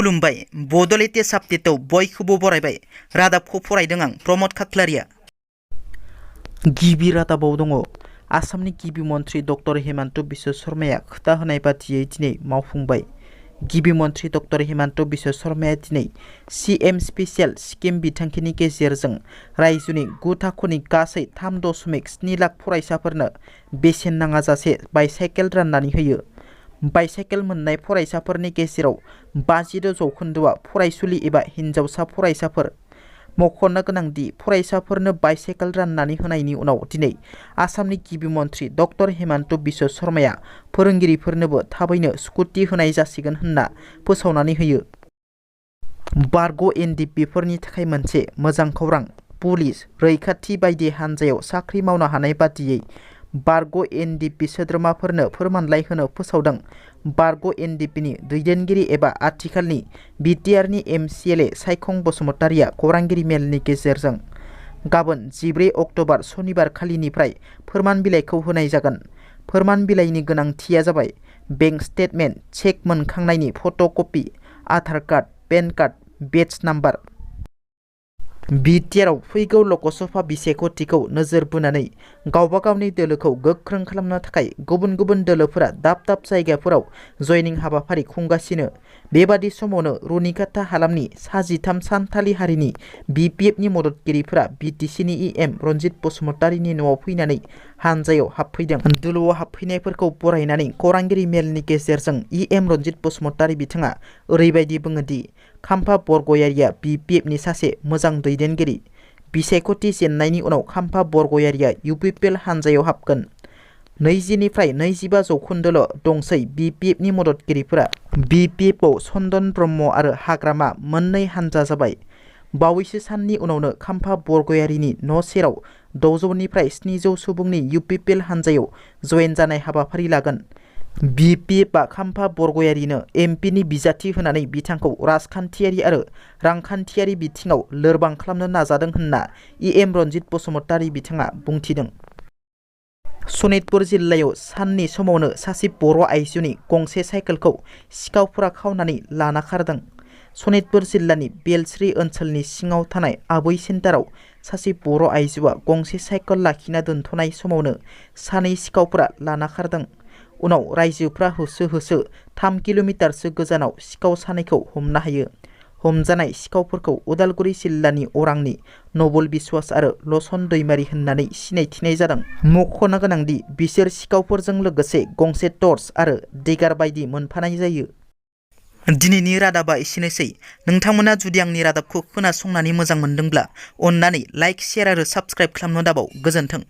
खुलुमबाय बड'लेण्ड साबजेक्टआव बयखौबो बरायबाय रादाबखौ फरायदों आं प्रमद खाख्लारिया। गिबि रादाबाव दङ आसामनि गिबि मन्थ्रि डक्टर हेमन्त बिश्व शर्माया खोथा होनाय बादियै दिनै मावफुंबाय। गिबि मन्थ्रि डक्टर हेमन्त बिश्व शर्माया दिनै CM स्पेसियेल स्किम बिथांखिनि गेजेरजों रायजोनि 9 थाखोनि गासै 3.7 लाख फरायसाफोरनो बेसेन नाङाजासे बाइसाइकेल राननानै होयो। बाइसाइकेल मोननाय फरायसाफोरनि गेजेराव 56% फरायसुलि एबा हिन्जावसा फरायसाफोर। मख'नो गोनांदि फरायसाफोरनो बाइसाइकेल राननानै होनायनि उनाव दिनै आसामनि गिबि मन्थ्रि डक्टर हेमन्त बिश्व शर्माया फोरोंगिरिफोरनोबो थाबैनो स्कुटि होनाय जासिगोन होनना फोसावनानै होयो। बारग' NDPफोरनि थाखाय मोनसे मोजां खौरां। पुलिस, रैखाथि बायदि हान्जायाव साख्रि मावनो हानाय बादियै बारग' NDP सोद्रोमाफोरनो फोरमानलाइ होनो फोसावदों। बारग' NDPनि दैदेनगिरि एबा आथिखालनि BTRनि MCLA सायखं बसुमतारिया खौरांगिरि मेलनि गेजेरजों गाबोन 14 अक्ट'बर सनिबार खालिनिफ्राय फोरमान बिलाइखौ होनाय जागोन। फोरमान बिलाइनि गोनांथिया जाबाय बेंक स्टेटमेन्ट, चेक मोनखांनायनि photo' copy, Aadhaar card, PAN card, badge number. BTRआव फैगौ लकसभा बिसायख'थिखौ नोजोर बोनानै गावबा गावनि दोलोखौ गोख्रों खालामनो थाखाय गुबुन गुबुन दोलोफोरा दाब दाब जायगाफोराव जयनिं हाबाफारि खुंगासिनो। बेबादि समावनो रुनिकाटा हालामनि 13 सानथालि हारिनि BPFनि मददगिरिफोरा BTCनि EM रन्जित बसुमतारिनि न'आव फैनानै हानजायाव हाबफैदों। दोलोआव हाबफैनायफोरखौ बरायनानै खौरांगिरि मेलनि गेजेरजों EM रन्जित बसुमतारि बिथाङा ओरैबायदि बुङो दि खाम्फा बरग'यारिया BPFनि सासे मोजां दैदेनगिरि। बिसायख'थि जेननायनि उनाव खाम्फा बरग'यारिया UPPL हानजायाव हाबगोन। 20निफ्राय 25% दंसै BPFनि मददगिरिफोरा। BPFआव चन्दन ब्रह्म आरो हाग्रामा मोननै हानजा जाबाय। बावैसो साननि उनावनो खाम्फा बरग'यारिनि न' सेराव 600निफ्राय 700 सुबुंनि UPPL हानजायाव जयेन जानाय हाबाफारि लागोन। BPFआ खाम्फा बरग'यारिनो MPनि बिजाथि होनानै बिथांखौ राजखान्थियारि आरो रांखान्थियारि बिथिङाव लोरबां खालामनो नाजादों होनना EM रन्जित बसुमतारि बिथाङा बुंथिदों। सनितपुर जिल्लायाव साननि समावनो सासे बर' आइजोनि गंसे साइकेलखौ सिखावफोरा खावनानै लाना खारदों। सनितपुर जिल्लानि बेलस्रि ओनसोलनि सिङाव थानाय आबै सेन्टाराव सासे बर' आइजोआ गंसे साइकेल लाखिना दोनथ'नाय समावनो सानै सिखावफोरा लाना खारदों। उनाव रायजोफ्रा होसो होसो 3 किल'मिटारसो गोजानाव सिखाव सानैखौ हमनो हायो। हमजानाय सिखावफोरखौ उदालगुरि जिल्लानि अरांनि नबल बिश्वास आरो लसन दैमारि होननानै सिनायथिनाय जादों। मख'नो गोनांदि बिसोर सिखावफोरजों लोगोसे गंसे टर्च आरो डेगार बायदि मोनफानाय जायो। दिनैनि रादाबा एसेनोसै। नोंथांमोना जुदि आंनि रादाबखौ खोनासंनानै मोजां मोनदोंब्ला अन्नानै लाइक, शेयार आरो साबस्क्राइब खालामनो दाबाव। गोजोन्थों।